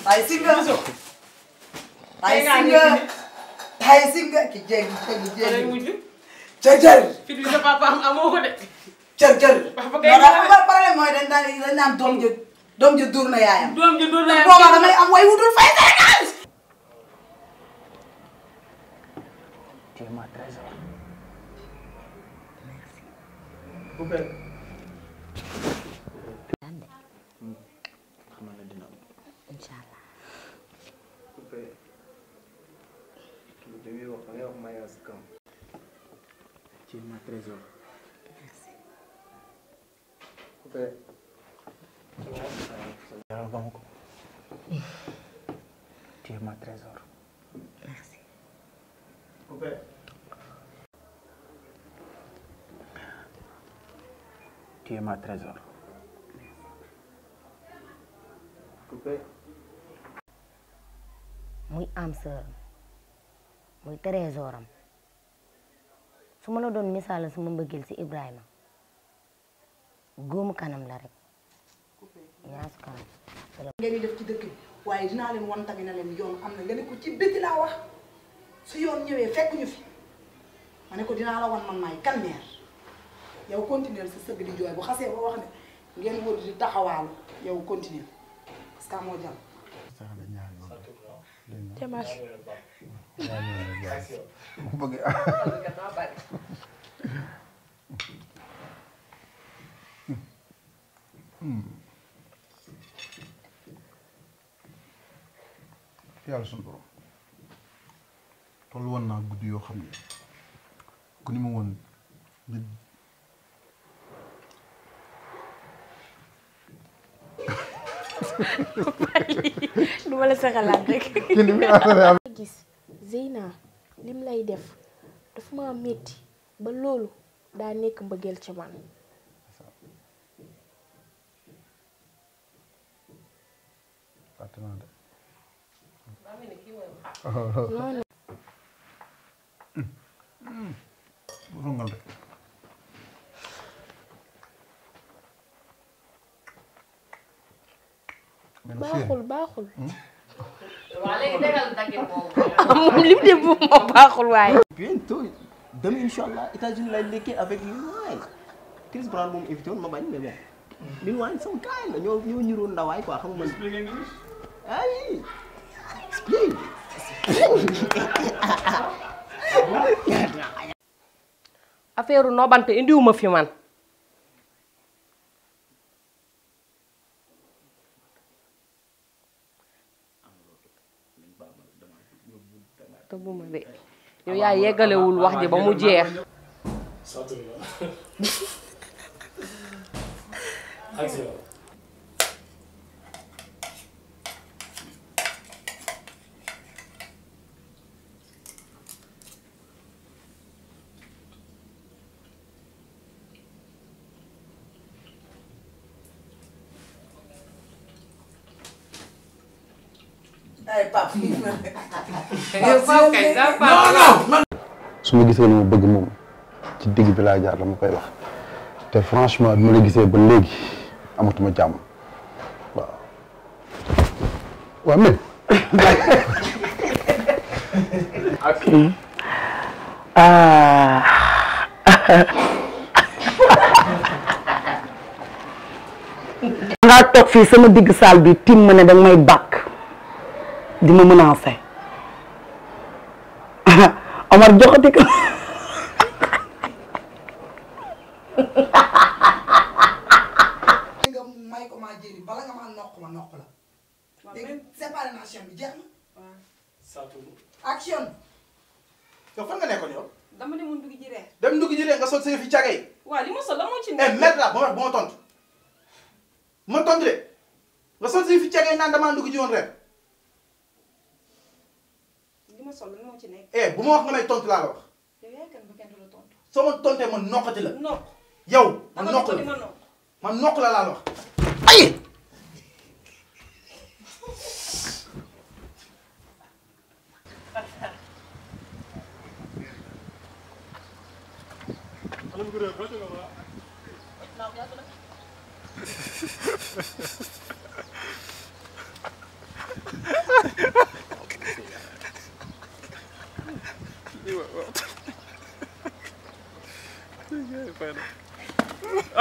tay singa tay singa ki jeng cër fi di sa papa am amoo ko de cër papa kay problème mooy dañ naan doom ji dur na yaayam doom ji dur na yaayam booba damay am way wutul fay Sénégal tu es ma trésor. merci. Poupée. xamal na dina am. Inch'Allah. Poupée. li muy wax da ngay wax mayas kam. tu es ma trésor. Merci. Poupée. Tu es ma trésor. Merci. Poupée. Tu es ma trésor. Poupée. muy am sœur muy trésoram su ma la doon misaal sama mbëggeel ci Ibrahima góomu kanam la rek ñaasu kanam. ngeen di def ci dëkk bi waaye dinaa leen wan tamit na leen yoon am na nga ne ko ci biti laa wax su yoon ñëwee fekk ñu fi ma ne ko dinaa la wan man maay kan meer yow continuer sa sëgg di jooy bu xasee ba wax ne ngeen wër di taxawaalu yow continuer parce que amoo jàll. Dimanche. yàlla suñu borom toll woon naa guddi yoo xam ne ku ni ma woon nit du ma la saxalaat rek. gis Zeyna lim lay def dafa ma metti ba loolu daa nekk mbëggeel ci man. non non. baaxul baaxul. waa léegi dégal daggin boobu. moom lim de bu moom baaxul waaye. bientôt demain inchallah États-Unis lay lekkee avec Lil Wayne. Chris Brown moom invité woon ma bañ mais bon. Lil Wayne sama gars la ñoo ñuroo ndawaay quoi xam nga man. ay explique. affaire nobante indiwuma fi man. te bu ma de yow yaa yeggalewul wax ji ba mu jeex. ay Pape. su ma gisee lu ma bëgg moom ci digg bi laa jaar la ma koy wax te franchement bi ma la gisee ba léegi amatuma jàmm waaw. waaw mais. nga toog fii sama digg saal bi tim ma ne danga may bàkk di ma menacé Omar joxati ko. nga may ko maa jëli bala nga maa noq la léegi séparé na action bi jeex na. action. yow fan nga nekkoon yow. dama demoon dugg ji reer. dem dugg ji reer nga sol sa yëfi caga yi. waaw li ma sol la moo ci nekk. merde la bu ma tontu. ma tontu de nga sol sa yëfi caga yi naan damaa dugg ji woon reer. li ma sol la moo ci nekk. bu ma wax nga may tontu laa la wax. yow yaay kan ba kenn du la tontu. soo ma tontee ma noqati la. noq. yow ma noq la ma noq la laa la wax. ay.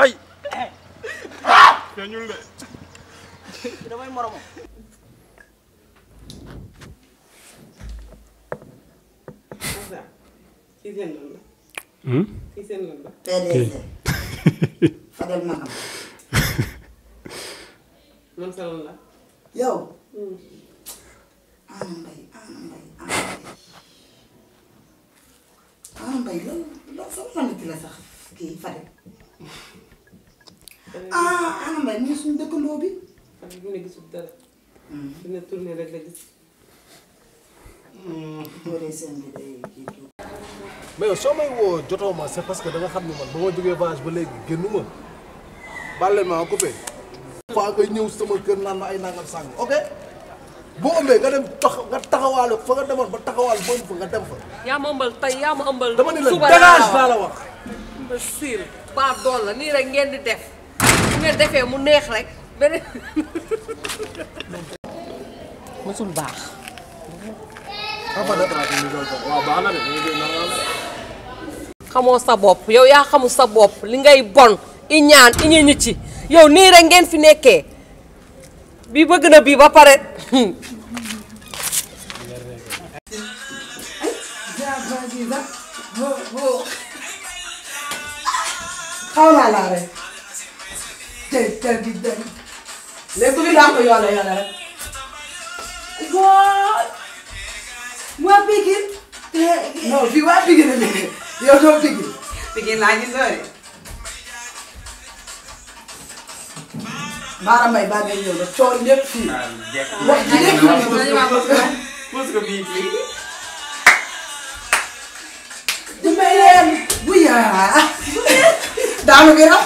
ay ñul de damay moromam PDG Fadel Magam man salon la yow Ana Mbaye loolu sama nit la sax kii Fadel Ana Mbaye mu suñu dëkkandoo bi Fadel bu ne gisul dara dina tourné rek la gis dooree seen bi day kii mais soo may woo jotoo ma c'est parce que da nga xam ne man ba ma jógee voyage ba léegi génnuma bàlle ma coupé faa nga ñëw sama kër naan ma ay nangam sàng ok boo ëmbee nga dem nga taxawaale fa nga demoon ba taxawaal boobu fa nga dem fa yaa ma ëmbal tey yaa ma ëmbal dama ni la suba dégage laa la wax ba siir baa doon la nii rek ngeen di def bu ngeen defee mu neex rek beneen mësul baax xamoo sa bopp yow yaa xamul sa bopp li ngay bon i ñaan i ñi ci yow nii rek ngeen fi nekkee bii bëgg na bii ba pare xaw naa laa rek tey di dem léegi bi daa ko yoole rek waa Pikine non fii waa Pikine la yow doo Pikine Pikine laa gis doore Mara Mbaye baa ngay ñëw nag coow lépp fii wax ji lépp pose ko bii fii dimbay leen bu yaa daanu bi raf